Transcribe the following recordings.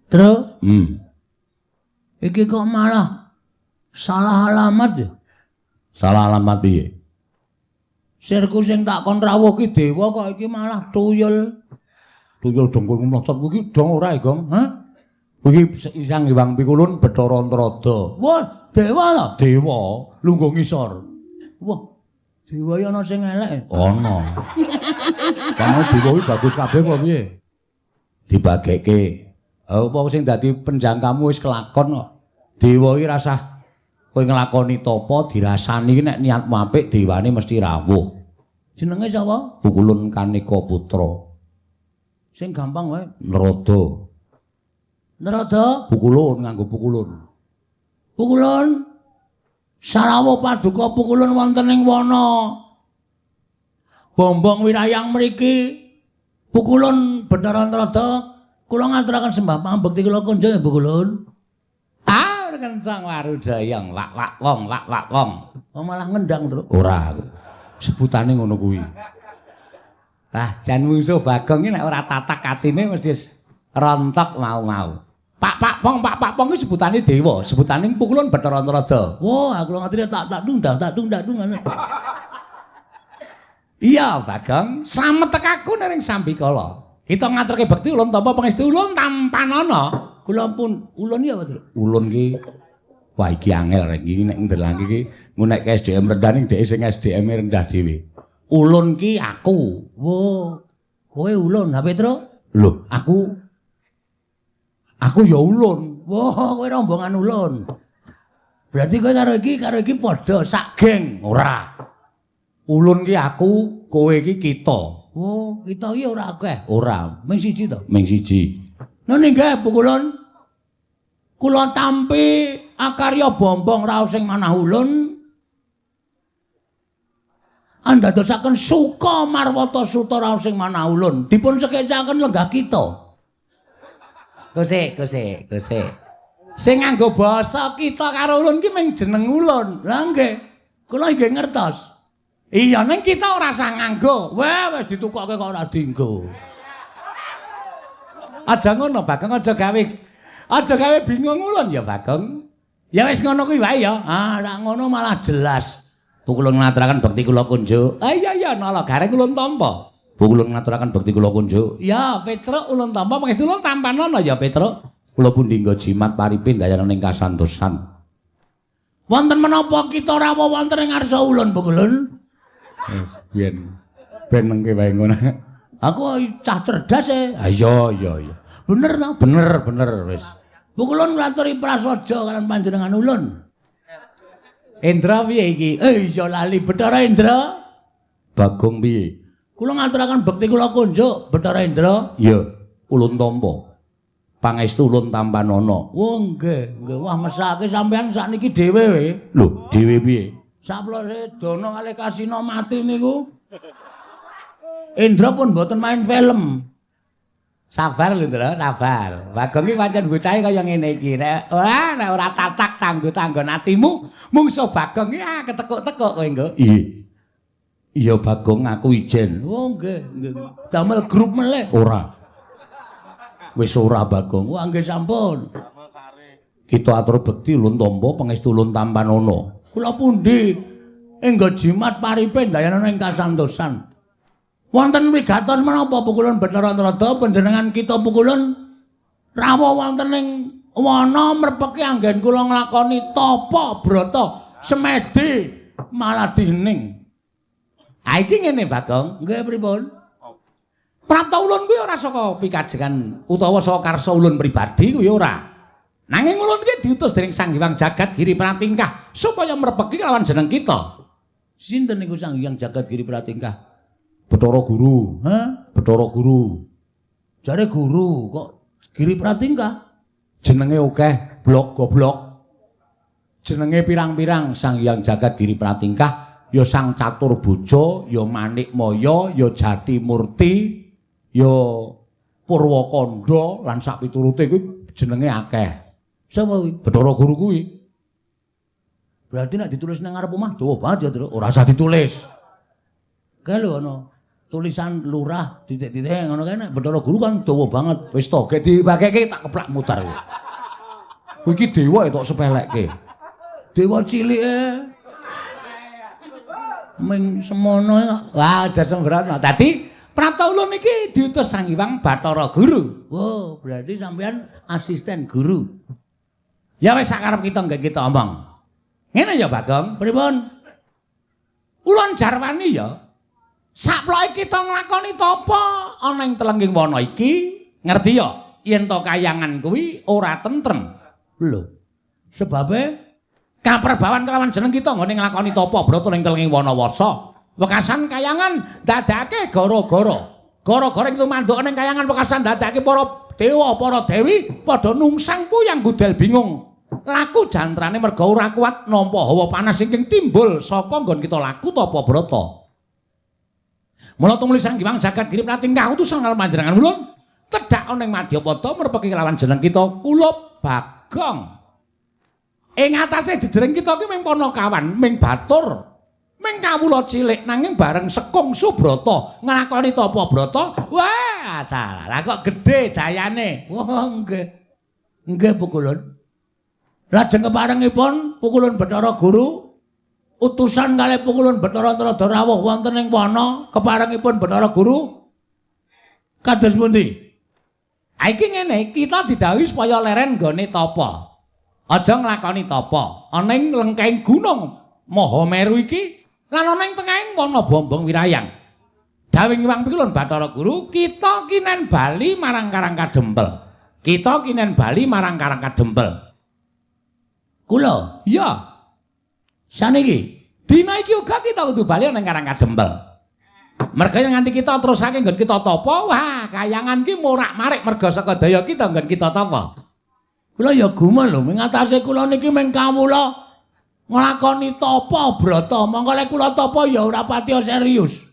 Tru? Iki kok malah salah alamat ya? Salah alamat piye? Sirku sing tak kon rawuh ki dewa kok iki malah tuyul. Tuyul dengkul mlocot kuwi dong ora, Gong? Hah? Kuwi Sang Hyang Pikulun Bathara Antarada. Wah, dewa to? Dewa, lungguh ngisor. Wah, dewa iki ana sing elek. Ana. Kamu dewa kuwi bagus kabeh apa piye? Dibageke. Apa sing dadi penjangkamu wis kelakon kok. Dewa iki rasah kowe nglakoni tapa dirasani iki nek niatmu apik dewane mesti rawuh. Jenenge sapa? Pukulun Kaneka Putra. Sing gampang wae. Narada. Narada? Pukulun nganggo pukulun. Pukulun. Sarawuh paduka pukulun wonten ing wana Bombong wirayang mriki. Pukulun Bathara Narada, kula ngaturaken sembah pambekti kula kunjung ya Pukulun. Ah, kencang warudayang wak wak wong wak wak wong. Oh, malah ngendang, Tru. Ora. Sebutane ngono kuwi. Ah, jan mungsuh Bagong iki nek ora tatak atine mesti rontok mau-mau. Pak pak pong pak pak pong iki sebutane dewa, sebutane Pukulun Bathara Narada. Wah, aku ngerti tak tak dung tak dung tak dung. Iya, Bagong, slamet tekaku ning sambikala. Kita ngaturke bekti ulun tampa pangestu ulun tampanana. Kula pun ulun ya, Pak. Ulun ki wah iki angel rek iki nek ndelangke iki ngunekke SDM rendah ning dhek sing SDM rendah dhewe. Ulun ki aku. Wo, kowe ulun, ha Petro? Lho, aku ya ulun. Wah, kowe rombongan ulun. Berarti kowe karo iki padha sak geng. Ora. Ulun ki aku, kowe ki kita. Oh, kita ki ora akeh. Ora, ming siji to. Ming siji. Nun inggih Pukulun. Kula tampi akarya bombong raos sing manah ulun. Andadosaken suka marwata suta raos sing manah ulun. Dipun sekecaken lenggah kita. Gosek, gosek, gosek. Sing nganggo basa kita karo ulun ki ming jeneng ulun. Lah nggih. Kula nggih ngertos. Iya, ning kita ora usah nganggo. Wah, wis ditukokke kok ora dienggo. Aja ngono, Bagong, aja gawe bingung ulun ya, Bagong. Ya wis ngono kuwi wae ya. Ah, nek ngono malah jelas. Pukulun ngaturaken bekti kula kunjuk. Ah iya iya, nala gareng ulun tampa. Pukulun ngaturaken bekti kula kunjuk. Ya, Petruk ulun tampa pangestu ulun tampanana ya, Petruk. Kula pundi nggo jimat paripe ndayana ing kasantosan. Wonten menapa kita rawuh wonten ing ngarsa ulun, Pukulun? Biyen ben mengke wae ngono. Aku cah cerdas e. Ah iya iya iya. Bener to? Bener bener wis. Pukulun nglaturi prasaja kalian panjenengan ulun. Indra piye iki? Iya lali Bathara Indra. Bagong piye? Kula ngaturaken bekti kula kunjuk Bathara Indra. Iya, ulun tampa. Pangestu ulun tampanana. Oh nggih, nggih. Wah mesake sampean sakniki dhewe we. Lho, dhewe piye? Saplose Dono kalih Kasino mati niku. Indra pun mboten main film. Sabar lho, Ndra, sabar. Bagong iki pancen bocahe kaya ngene iki. Nek ora nek ora tatak tanggo-tanggon atimu, mungsuh Bagong iki ah ketekuk-tekuk kowe engko. Iya. Iya Bagong, aku ijen. Oh nggih, nggih. Damel grup melih. Ora. Wis ora Bagong. Wah nggih sampun. Kita atur bekti ulun tampa pangestu ulun tampanana. Kula pundi enggo jimat paripe ndayana ing kasantosan. Wonten wigatos menapa Pukulun Bathara Narada panjenengan kita Pukulun rawuh wonten ing wana mrepeki anggen kula nglakoni tapa brata semedi maladining. Ha iki ngene Bagong. Nggih pripun? Prapta ulun kuwi ora saka pikajengan utawa saka karsa ulun pribadi kuwi ora. Nanging ulun iki diutus dening Sang Hyang Jagat Giri Pratingkah supaya mrepeki lawan jeneng kita. Sinten niku Sang Hyang Jagat Giri Pratingkah? Bathara Guru. Hah? Bathara Guru. Jare guru kok Giri Pratingkah? Jenenge akeh, blok goblok. Jenenge pirang-pirang Sang Hyang Jagat Giri Pratingkah, ya Sang Catur Bojo, ya Manik Maya, ya Jati Murti, ya Purwakanda lan sak piturute kuwi jenenge akeh. Sapa kuwi? Bathara Guru kuwi. Berarti nek ditulis nang ngarep omah dawa banget ya, Truk. Ora usah ditulis. Kae lho ana Tulisan lurah titik-titik ngono kae nek Bathara Guru kan dawa banget. Wis to, gek dibageke tak keplak mutar kowe. Kowe iki dewa tok sepelekke. Dewa cilike. Ming semono. Wah, aja sembrono. Dadi Prapta ulun iki diutus Sang Hyang Bathara Guru. Wow, berarti sampean asisten guru. Ya wis sakarep kita nggih kita omong. Ngene ya Bagong, pripun? Ulun jarwani ya. Saploke kita nglakoni tapa ana ing telengging wana iki, ngerti ya yen to kayangan kuwi ora tentrem. Lho. Sebabe kaperbawan kelawan jeneng kita nggone nglakoni tapa brata ning telengging wana wasa. Wekasan kayangan dadake gara-gara. Gara-gara ing tumanduk ning kayangan wekasan dadake para dewa, para dewi padha nungsang puyang gudel bingung. Laku jantrane merga ora kuat nampa hawa panas ingkang timbul saka nggon kita laku tapa brata. Mula tumuli Sang Hyang Jagat Giri pratingkah utusan karo panjenengan ulun tedhak ana ing Madyapada merpeki kelawan jeneng kita kula Bagong. Ing atase jejering kita ki ming panakawan, ming batur, ming kawula cilik nanging bareng sekung subrata nglakoni tapa brata, wah dalah kok gedhe dayane. Wah nggih. Nggih pukulun. Lajeng keparengipun pukulun Bathara Guru utusan kalih pukulun Bathara Narada rawuh wonten ing wana keparengipun Bathara Guru kados pundi? Ha iki ngene, kita didhawuhi supaya leren nggone tapa. Aja nglakoni tapa ana ing lengkeng gunung Mahameru iki lan ana ing tengahing wana Bombong Wirayang. Dawuh Hyang Pikulun Bathara Guru, kita kinen bali marang Karang Kadempel. Kita kinen bali marang Karang Kadempel. Kula? Iya. Saniki dina iki uga kita kudu bali nang Karang Kadempel. Merga yen nganti kita terusake nggon kita tapa, wah kayangan ki morak-marik merga saka daya kita nggon kita tapa. Kula ya gumun lho, ming atase kula niki ming kawula nglakoni tapa brata. Mongko lek kula tapa ya ora patiya serius.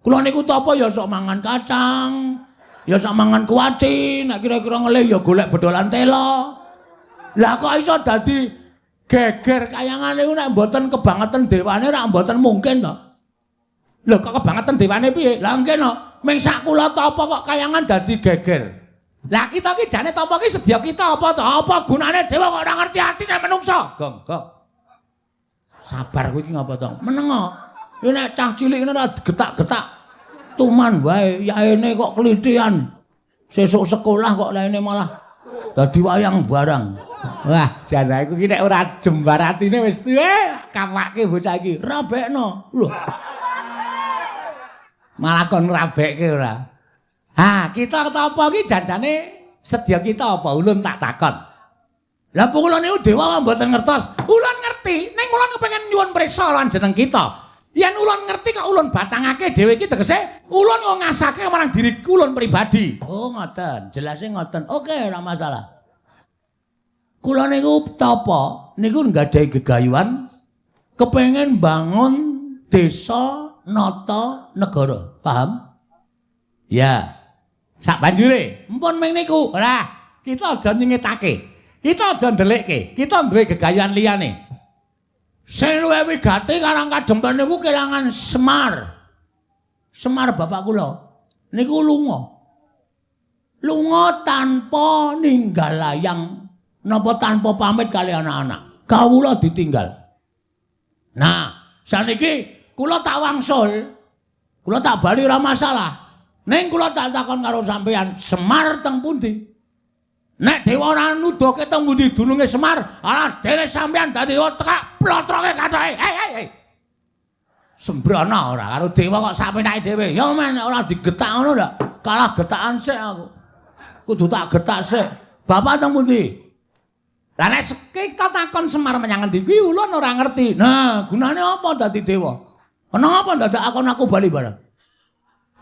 Kula niku tapa ya sok mangan kacang, ya sok mangan kuaci, nek kira-kira ngelih ya golek bedolan tela. Lah kok iso dadi geger kayangan niku nek mboten kebangetan dewane ora mboten mungkin to. Lho kok kebangetan dewane piye? Lah nggih no, ming sak kula tapa kok kayangan dadi geger. Lah kita ki jane tapa ki sedya kita apa to? Apa gunane dewa kok ora ngerti atine menungsa? Gong, gong. Sabar kowe iki ngapa to? Menengo. Iki nek cah cilik ngene ora getak-getak. Tuman wae, yaene kok klithian. Sesuk sekolah kok laine malah dadi wayang barang. Wah, jan aku ki nek ora jembar atine wis tuwe kawake bocah iki. Rabekno. Lho. Malah kon rabekke ora. Ha, kita tapa ki janjane sedya kita apa ulun tak takon. Lah kula niku dewa mboten ngertos. Ulun ngerti, ning ulun kepengin nyuwun prisa lan jeneng kita. Yen ulun ngerti kok ulun batangake dhewe iki tegese ulun kok ngasake marang diri ulun pribadi. Oh, ngoten. Jelase ngoten. Oke, ora masalah. Kula niku tapa niku nggadahi gegayuhan kepengin bangun desa nata negara. Paham? Ya. Sak banjure, empun ming niku. Ora, kita aja nyingetake. Kita aja ndelikke. Kita duwe gegayuhan liyane. Sing luwih wigati Karang Kadempel niku kelangan Semar. Semar bapak kula niku lunga. Lunga tanpa ninggal layang napa tanpa pamit kali anak-anak. Kawula ditinggal. Nah, saniki kula tak wangsul. Kula tak bali ora masalah. Ning kula tak takon karo sampeyan, Semar teng pundi? Nek dewa ora nuduhke teng pundi dununge Semar, ala dene sampeyan dadi tekak plotroke kathoke. Hei hei hei. Sembrono ora karo dewa kok sakpenake dhewe. Ya men nek ora digetak ngono ndak kalah getakan sik aku. Kudu tak getak sik. Bapak teng pundi? Lah nek kita takon Semar menyang endi kuwi ulun ora ngerti. Nah, gunane apa dadi dewa? Kenapa ndadak akon aku bali barang?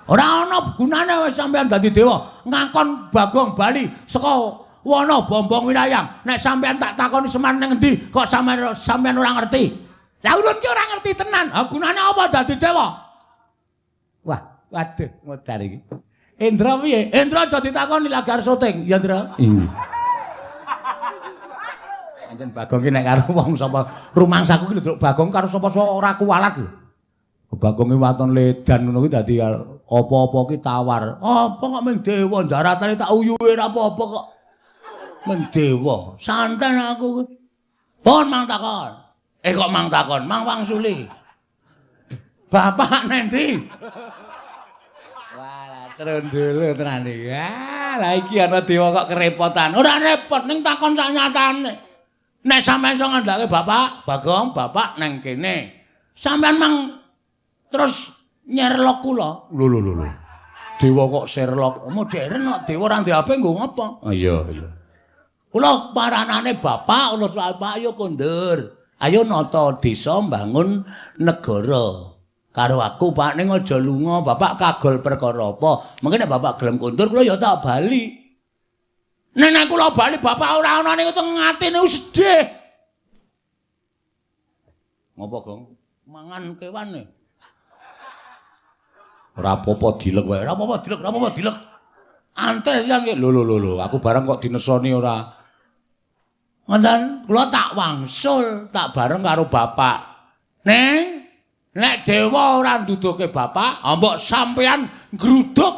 Ora ana gunane wis sampeyan dadi dewa, ngakon Bagong bali saka wana Bombong Wirayang. Nek sampeyan tak takoni Semar ning endi, kok sampeyan ora ngerti? Lah ulun ki ora ngerti tenan. Ha gunane apa dadi dewa? Wah, waduh modar iki. Indra piye? Indra aja ditakoni lagi arep syuting, ya Indra. Iya. Pancen Bagong ki nek karo wong sapa rumangsaku ki lho Bagong karo sapa-sapa ora kuwalat lho. Bagong iki waton ledan ngono kuwi dadi apa-apa ki tawar. Apa kok ming dewa jaratane tak uyuhe ora apa-apa kok. Ming dewa. Santen aku kuwi. Pun mang takon. Kok mang takon? Mang wangsuli. Bapak nendi? Wah, trondolo tenan iki. Ah, lah iki ana dewa kok kerepotan. Ora repot ning takon sak nyatane. Nek sampeyan iso ngandhake bapak, Bagong, bapak nang kene. Sampeyan mang terus nyerlok kula. Lho lho lho. Dewa kok Sherlock. Modern kok dewa ora ndek HP nggo ngapa? Ah iya iya. Kula paranane bapak, kula bapak ayo kondur. Ayo nata desa mbangun negara. Karo aku Pak ning aja lunga, bapak kagol perkara apa? Mungkin nek bapak gelem kondur kula ya tak bali. Nek nek kula bali bapak ora ana niku teng atine sedih. Ngopo, Gong? Mangan kewane. Ora apa-apa dilek wae. Ora apa-apa dilek, ora apa-apa dilek. Antes jan ki. Lho lho lho lho, aku bareng kok dinesoni ora. Ngoten, kula tak wangsul, tak bareng karo bapak. Neng, nek dewa ora nduduhke bapak, mbok sampeyan nggruduk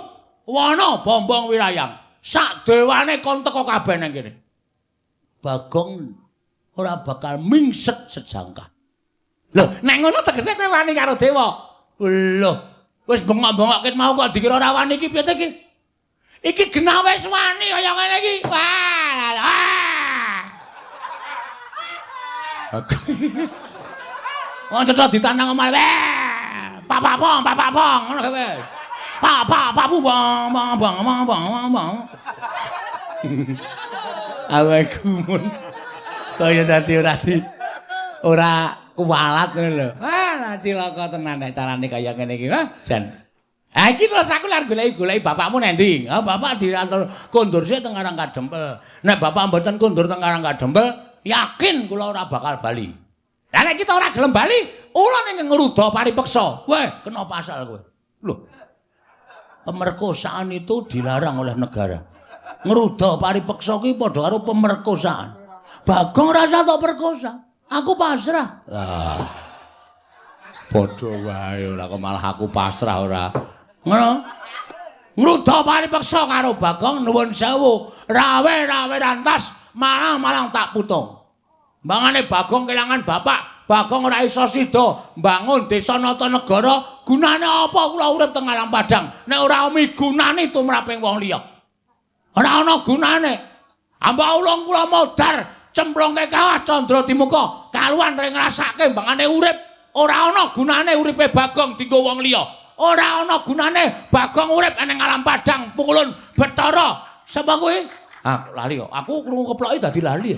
wana Bombong Wirayang. Sak dewane kon teko kabeh nang kene. Bagong ora bakal mingset sejangkah. Lho, nek ngono tegese kowe wani karo dewa. Lho, wis bengok-bengok ket mau kok dikira ora wani iki piye ta iki? Iki genah wis wani kaya ngene iki. Wah. Wong cetha ditandang omah. Pak pong, pak pong ngono kowe. Pak pak pak bang bang bang bang bang bang. Awake gumun. Kaya dadi ora di ora kuwalat ngono lho. Wah, cilaka tenan nek carane kaya ngene iki. Wah, jan. Ha iki terus aku lar goleki-goleki bapakmu nang ndi? Ha bapak diatur kondur sik teng Karang Kadempel. Nek bapak mboten kondur teng Karang Kadempel, yakin kula ora bakal bali. Lah nek kita ora gelem bali, ula ning ngruda paripeksa. Weh, kena pasal kowe. Lho. Pemerkosaan itu dilarang oleh negara. Ngruda paripeksa kuwi padha karo pemerkosaan. Bagong rasa tok perkosa. Aku pasrah. Ah. Padha wae ora kok malah aku pasrah ora. Ngono. Ngruda paripeksa karo Bagong nuwun sewu. Rawe-rawe rantas, malang-malang tak putung. Mbangane Bagong kelangan bapak, Bagong ora iso sida mbangun desa nata negara. Gunane apa kula urip teng alam padang nek ora migunani tumraping wong liya? Ora ana gunane. Ambak ulung kula modar cemplungke kawah candra dimuka, kaluan ring ngrasake mbangane urip. Ora ana gunane uripe Bagong dienggo wong liya. Ora ana gunane Bagong urip ning alam padang pukulun Bathara. Sapa kuwi? Ah, lali kok. Aku krungu keploke dadi lali.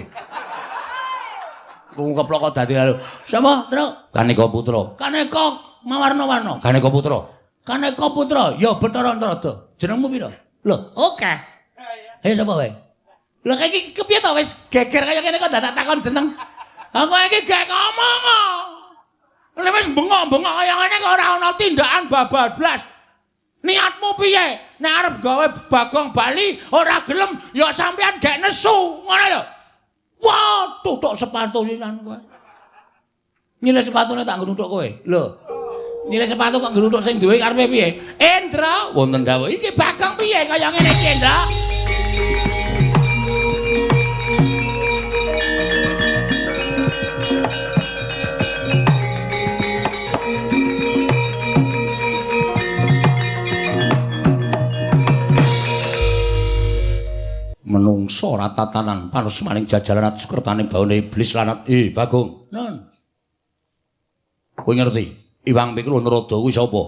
Krungu keplok kok dadi lali. Sapa, Truk? Kaneka Putra. Kaneka mawarna-warna. Kaneka Putra. Kaneka Putra, ya Bathara Antarada. Jenengmu pira? Lho, oke. Ayo sapa wae? Lho iki kepiye to wis geger kaya kene kok dadak takon jeneng. Aku iki gek ngomong kok. Nek wis bengok-bengok kaya ngene kok ora ana tindakan babablas. Niatmu piye? Nek arep gawe Bagong bali ora gelem ya sampean gek nesu, ngono lho. Wah, tutuk sepatu sisan kowe. Nyilih sepatune tak ngrutuk kowe. Lho. Nyilih sepatu kok ngrutuk sing duwe karepe piye? Endra, wonten dawuh. Iki Bagong piye kaya ngene iki, Endra? Menungso ora tatanan panus maning jajalan sukertane baune iblis lanat. Bagong. Nun. Kowe ngerti Iwang Pikul Narada kuwi sapa?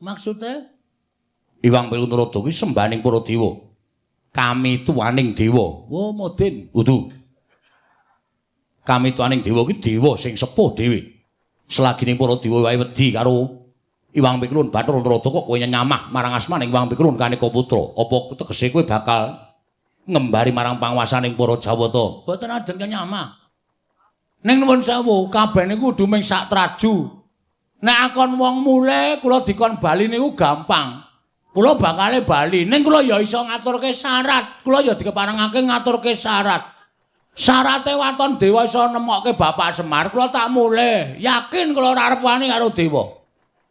Maksude? Iwang Pikul Narada kuwi sembahaning para dewa. Kami tuaning dewa. Wo modin. Udu. Kami tuaning dewa kuwi dewa sing sepuh dhewe. Selagine para dewa wae wedi karo Iwang Pikulun Bathara Narada kok kowe nyamah marang asmaning Iwang Pikulun Kaneka Putra. Apa tegese kowe bakal ngembari marang panguwasaning para Jawata? Mboten ajeng nyamah. Ning nuwun sewu, kabeh niku kudu ming sak traju. Nek akon wong mule kula dikon bali niku gampang. Kula bakale bali, ning kula ya iso ngaturke syarat. Kula ya dikeparengake ngaturke syarat. Syarate waton dewa iso nemokke Bapak Semar, kula tak mulih. Yakin kula ora arep wani karo dewa.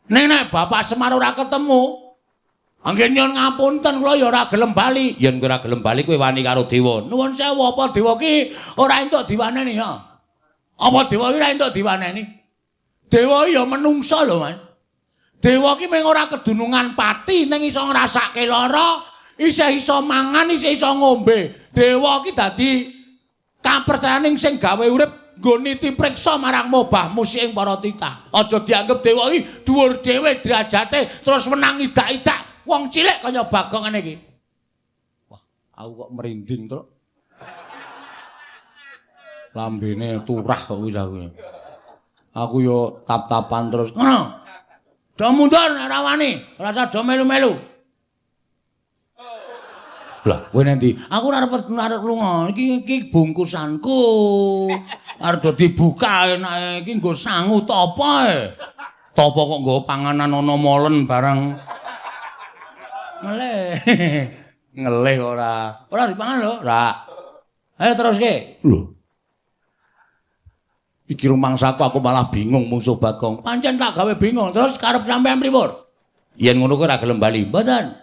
Ning nek Bapak Semar ora ketemu, anggen nyuwun ngapunten kula ya ora gelem bali. Yen kowe ora gelem bali kowe wani karo dewa. Nuwun sewu, apa dewa ki ora entuk diwaneni ya? Apa dewa ki ora entuk diwaneni? Dewa ya menungsa lho, Mas. Dewa ki mung ora kedunungan pati ning iso ngrasake lara, isih iso mangan, isih iso ngombe. Dewa ki dadi kapercayaning sing gawe urip nggo niti priksa marang mobah musik ing para titah. Aja dianggep dewa iki dhuwur dhewe derajate terus menang idak-idak wong cilik kaya Bagong ngene iki. Wah, aku kok merinding, Truk. Lambene turah kok wis aku. Aku yo tap-tapan terus. Ngono. Do mundur nek ora wani, ora usah do melu-melu. Lah, kowe nanti aku ora arep lunga. Iki iki bungkusanku. Arep do dibuka enake iki nggo sangu tapa e. Tapa kok nggo panganan ana molen barang. Ngelih. Ngelih ora. Ora dipangan lho, ora. Ayo teruske. Lho. Iki rumangsaku aku malah bingung mungsuh Bagong. Pancen tak gawe bingung. Terus karep sampean pripun? Yen ngono kowe ora gelem bali. Mboten.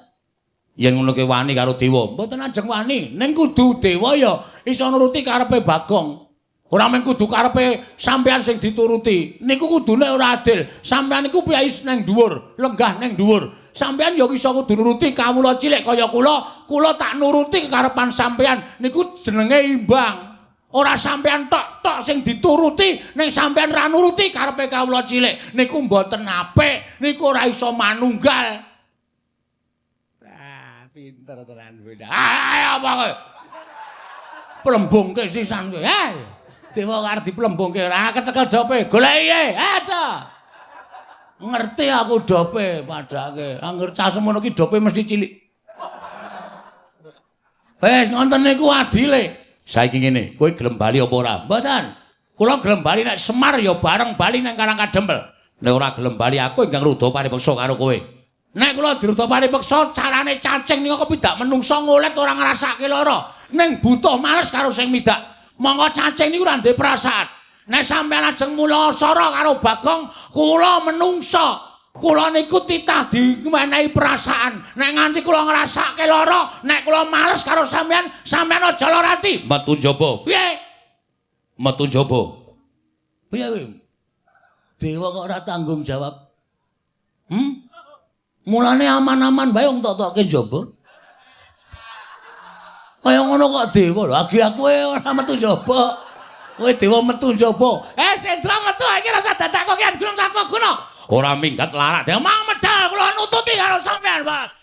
Yen ngono kowe wani karo dewa. Mboten ajeng wani. Ning kudu dewa ya iso nuruti karepe Bagong. Ora mung kudu karepe sampean sing dituruti. Niku kudune ora adil. Sampean niku piye nang dhuwur, lenggah nang dhuwur. Sampean ya iso kudu nuruti kawula cilik kaya kula. Kula tak nuruti kekarepan sampean. Niku jenenge imbang. Ora sampean tok-tok sing dituruti, ning sampean ra nuruti karepe kawula cilik. Niku mboten apik, niku ora iso manunggal. Ah, pinter tenan kowe. Ayo apa kowe? Plembungke sisan kowe. Eh, dewa arep diplembungke ora kecekel dope. Goleki e, aja. Ngerti aku dope padake. Angger cah semono ki dope mesti cilik. Wis ngonten niku adile. Saiki ngene, kowe gelem bali apa ora? Mboten. Kula gelem bali nek Semar ya bareng bali nang Karang Kadempel. Nek ora gelem bali aku ingkang rudha paripeksa karo kowe. Nek kula dirudha paripeksa carane cacing niku kepidak menungsa ngolet ora ngrasake lara. Ning butuh males karo sing midak. Monggo cacing niku ora ndek perasaan. Nek sampeyan ajeng mula sara karo Bagong, kula menungsa. Kula niku titah dimenehi perasaan. Nek nganti kula ngrasake lara, nek kula males karo sampeyan, sampeyan aja lara ati. Metu njaba. Piye? Metu njaba. Piye kowe? Dewa kok ora tanggung jawab. Mulane aman-aman wae wong tok-tokke njaba. Kaya ngono kok dewa lho, agi aku ora metu njaba. Kowe dewa metu njaba. Eh, Sendra metu iki rasa dadak kokian gunung tanpa guna. Ora minggat larak. Dewa mau medal kula nututi karo sampean, Pak.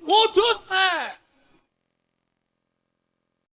Wujud.